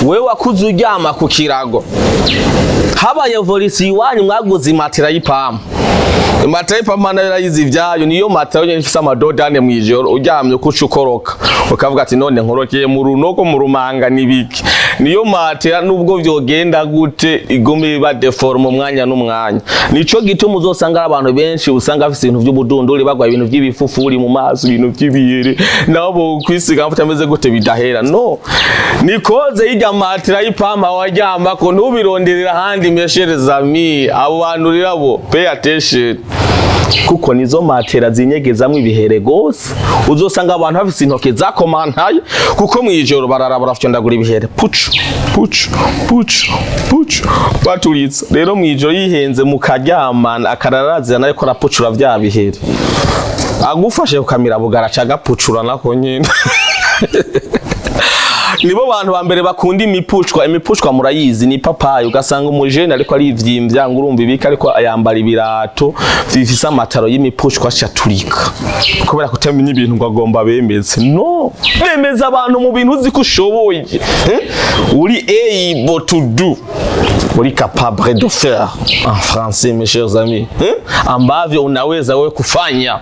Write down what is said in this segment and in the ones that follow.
Wewe wakuze uryama ku kirago, habaye évolution iwanyu, mwaguze imatera y'ipampa. Imatera y'ipampa nayo irayizi ivyayo. Niyo matera yonyene ifise amadodane. Mw'ijoro uryamye uko uca ukoroka, ukavuga ati: "None nkorokeye mu runogo, mu rumanga, nibiki?" Niyo matera, nubwo vyogenda gute, igume iba déformé umwanya n'umwanya. Nico gituma uzosanga ari abantu benshi usanga bafise ibintu vy'ubudunduri, bagwaye ibintu vy'ibifufuri mu maso, ibintu vy'ibiyeri, nabo kwisiga amavuta ameze gute bidahera. No nikoze hirya matera y'ipampa waryamako, ntubironderera ahandi. Mes chers amis, abo bantu rero abo, pay attention, kuko nizo matera zinyegezamwo ibihere gose. Uzosanga abantu bafise intoke zakomantaye, kuko mw'ijoro barara barafyondagura ibihere, pucu pucu pucu pucu, baturitse. Rero mw'ijoro yihenze mukaryamana, akararazirana, ariko arapucura vya bihere, agufashe kukamira bugaraca agapucura nako nyene. Nibo bantu ba mbere bakunda imipushwa. Imipushwa murayizi, ni papayi. Ugasanga umujene ariko arivyimbya ngo urumva ibika, ariko ayambara ibirato bifise amataro y'imipushwa, acaturika kubera kutamenya ibintu ngo agomba bemeze. No bemeza abantu mu bintu uzi ko ushoboye, eh? Uri able to do, uri capable de faire en français, mes chers amis, eh? Ambavyo unaweza wewe kufanya.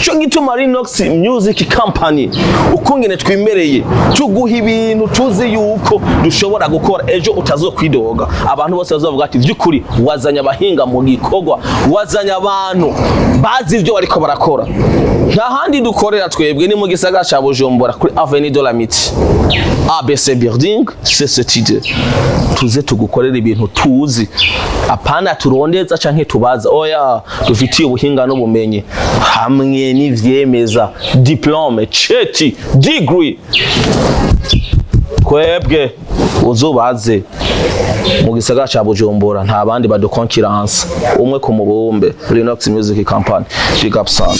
Ico gituma Rinox Music Company, ukungene twimereye, tuguha ibintu tuzi yuko dushobora gukora, ejo utazokwidoga. Abantu bose bazovuga ati: "Vy'ukuri wazanye abahinga mu gikorwa, wazanye abantu bazi ivyo bariko barakora." Nta handi dukorera twebwe, ni mu gisagara ca Bujumbura, kuri Avenue de l'Amitié, ABC Building, CCTD. Tuze tugukorera ibintu tuzi, apana turondeza canke tubaza, oya. Dufitiye ubuhinga n'ubumenyi hamwe n'ivyemeza, diplôme, cheti, degree. Twebwe uzubaze mu gisagara ca Bujumbura, nta bandi badukonkiransa, umwe ku mubumbe, Rinox Music Company. Big up sana.